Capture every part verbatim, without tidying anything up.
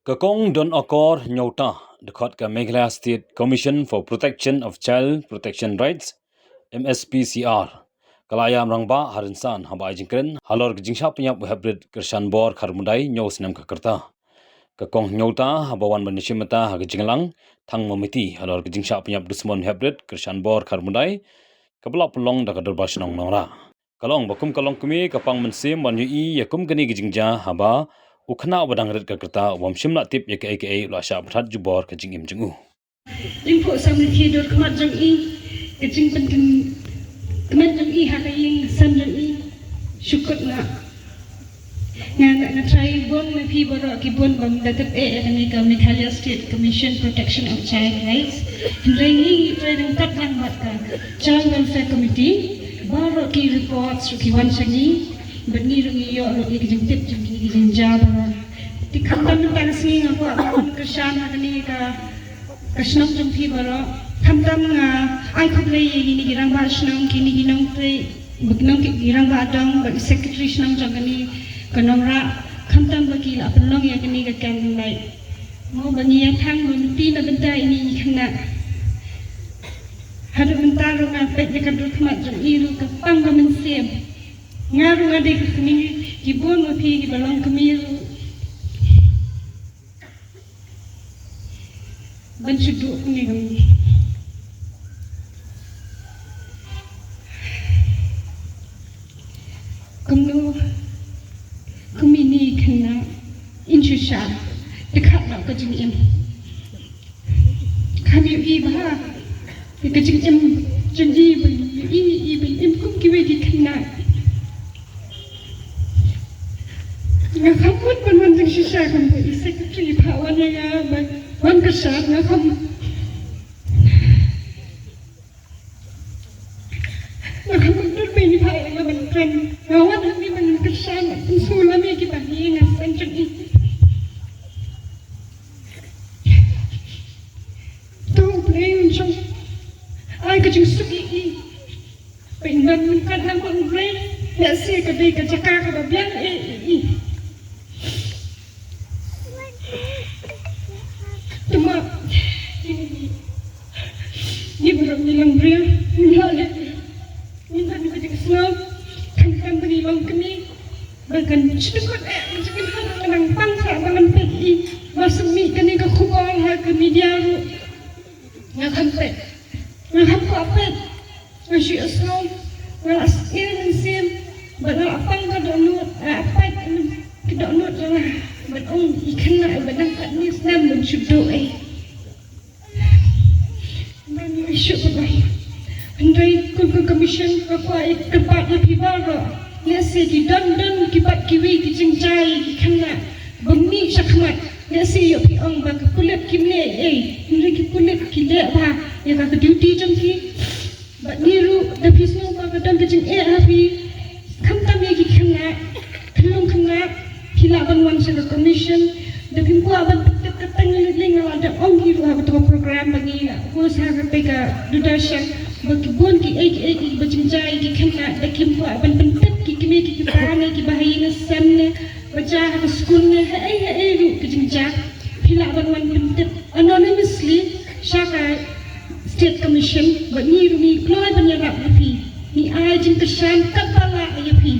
Ka Kong Don Akor Nyota, dkhot ka Meghalaya State Commission for Protection of Child Protection Rights, M S P C R, ka la ïam rangbah ha rynsan haba ai jingkren halor ka jingshah pynïap u heprit Krishan Bor Kharmudai hynñiew snem ka rta. Ka Kong Nyota haba wan ban ïashim bynta ha ka jingïalang thang mamiti halor ka jingshah pynïap dusmon u heprit Krishan Bor Kharmudai, kaba la pynlong da ka Dorbar Shnong Nongrah. Ka long ba kum ka longkmie ka pang mynsiem ban ïohi ïa kum kane ka jingjia haba u khynnah uba dang rit ka rta u bym shym la tip ïa kaei kaei u la shah pyrthat jubor ka jingim jong u. Ïa phuh samrkhie dur khmat jong i, ka jingpynkmen jong i ha ka ïing sem jong i. Shu kut nga. Nga, nga, nga trai bun na phi baroh ki bun bym da tip eh ïa kane ka Meghalaya State Commission Protection of Child Rights. Hynrei ngi ngi trai ryngkat lang bad ka Child Welfare Committee. Baroh ki reports ruh ki wan sha ngi. Bad ngi ruh ngi ïoh ruh ïa ki jingtip jong ki, ki jingjia baroh. Te khamtam mynta ka sngi nga kwah ban kyrshan ha kane ka ka shnong jong phi baroh. Khamtam nga ai khublei ïa kine ki rangbah shnong, kine ki nongtrei, bad nong ki, ki rangbah dong, bad ki secretary shnong jong kane ka Nongrah. Khamtam ba ki la pynlong ïa kane ka candlelight. Mo ba ngi ïa thang ba mynta na bynta ine i khynnah. Haduh mynta ruh nga peit ïa ka dur khmat jong i ruh ka pang ba mynsiem. Nga ruh nga dei ka kmie, ki bun ma phi kiba long kmie ruh. Ban shu duh kumne kumne. Kumno, kumne khynnah in shu shah. Te khat noh ka jingim. Kham ïohi bha ïa ka jingim jong i ba i, i, i ba im kum kiwei ki khynnah. Nga kham mut ban wan jingshisha kumba i secretary i phah wan ïa nga ban wan kyrshan, nga kham, nga kham mut ban i phah ïa nga ban kren. Nga wan hangne ban kyrshan, ban sngewlem ïa ki bahaïing hasem jong i. To U Blei un shong ai ka jingsuk ïa i. Pynban mynta nang ba U Blei, lehse ka dei ka jaka kaba biang eh ïa i. Te ma, ngi baroh ngi long briew, ngi long briew. Ngi long briew, ngi long briew. Khamtam ba ngi long kmie. Ba kan shu dukut eh, ba kan hap ka nang pang sa ba ngan peit i. Ba shu mih kane ka khubor ha ka media ruh. Nga kham peit. Nga kham kwah peit. Nga shu ïohsngew. Nga la sngewsih mynsiem. Ba nga la pang ka dohnud, nga la peit ka dohnud jong nga. Ba ong i khynnah ba dang katne snem ban shu duh eh. Ban ïa shu ba. Hynrei kum ka commission ka kwah ïa kyrpad ïa phi baroh. Lehse ki don don ki pat kiwei ki jingjia ïa ki khynnah ba mih shakhmat. Lehse ïoh phi ong ba ki pulit kim leh ei. Hynrei ki pulit ki leh bha ïa ka duty jong ki. Bad ngi ruh da phi sngew ba ka don ka jingeh ha phi. Khamtam ïa ki khynnah, khyllung khynnah, phi lah ban wan sha ka commission. Da phim kwah ban pyntip, ka teng lei lei nga la dep ong hi ruh ha kato ka program ba ngi la host ha kata ka Doordarshan, ba ki bun kiei kiei kiba jingjia ïa ki khynnah, da kim kwah ban pyntip ki kmie ki kpa ne ki bahaïing hasem ne ba jia ha ka skul ne haei haei ruh ka jingjia, phi lah ban wan pyntip anonymously sha ka State Commission, bad ngi ruh ngi kloi ban ïarap ïa phi. Ngi ai jingkyrshan katba lah ïa phi.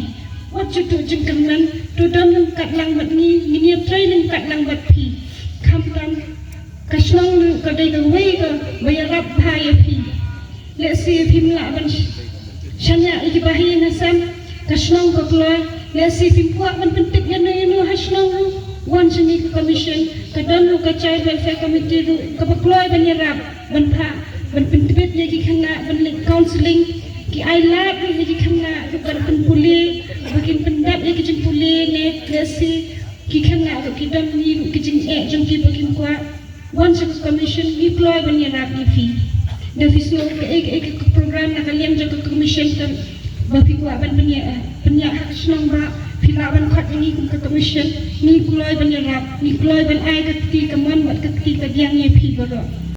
Wat shu duh jingkyrmen, to don ryngkat lang bad ngi, ngin ïatrei ryngkat lang bad phi. Khamtam ka shnong ruh ka dei kawei kaba ïarap bha ïa phi. Lehse phim lah ban sh-, shaniah ïa ki bahaïing hasem, ka shnong ka kloi, lehse phim kwah ban pyntip ïano ïano ha shnong ruh, wan sha ngi ka commission, ka don ruh ka Child Welfare Committee ruh kaba kloi ban ïarap, ban phah, ban pyntbit ïa ki khynnah, ban leit counselling, ki ai lad ruh ïa ki khynnah ruh ban pynpule, ba kin pyndap ïa ki jingpule ne, lehse ki khynnah ruh ki don, ngi ruh ki jingeh jong ki ba kim kwah. Wan sha ka commission, ngi kloi ban ïarap ïa phi. Da phi sngew kaei kaei ka program na ka liang jong ka commission, tang ba phi kwah ban pynïa, pynïa ha ka shnong ba phi lah ban khot ïa ngi kum ka commission. Ngi kloi ban ïarap, ngi kloi ban ai ka kti kamon bad ka kti kadiang ïa phi baroh.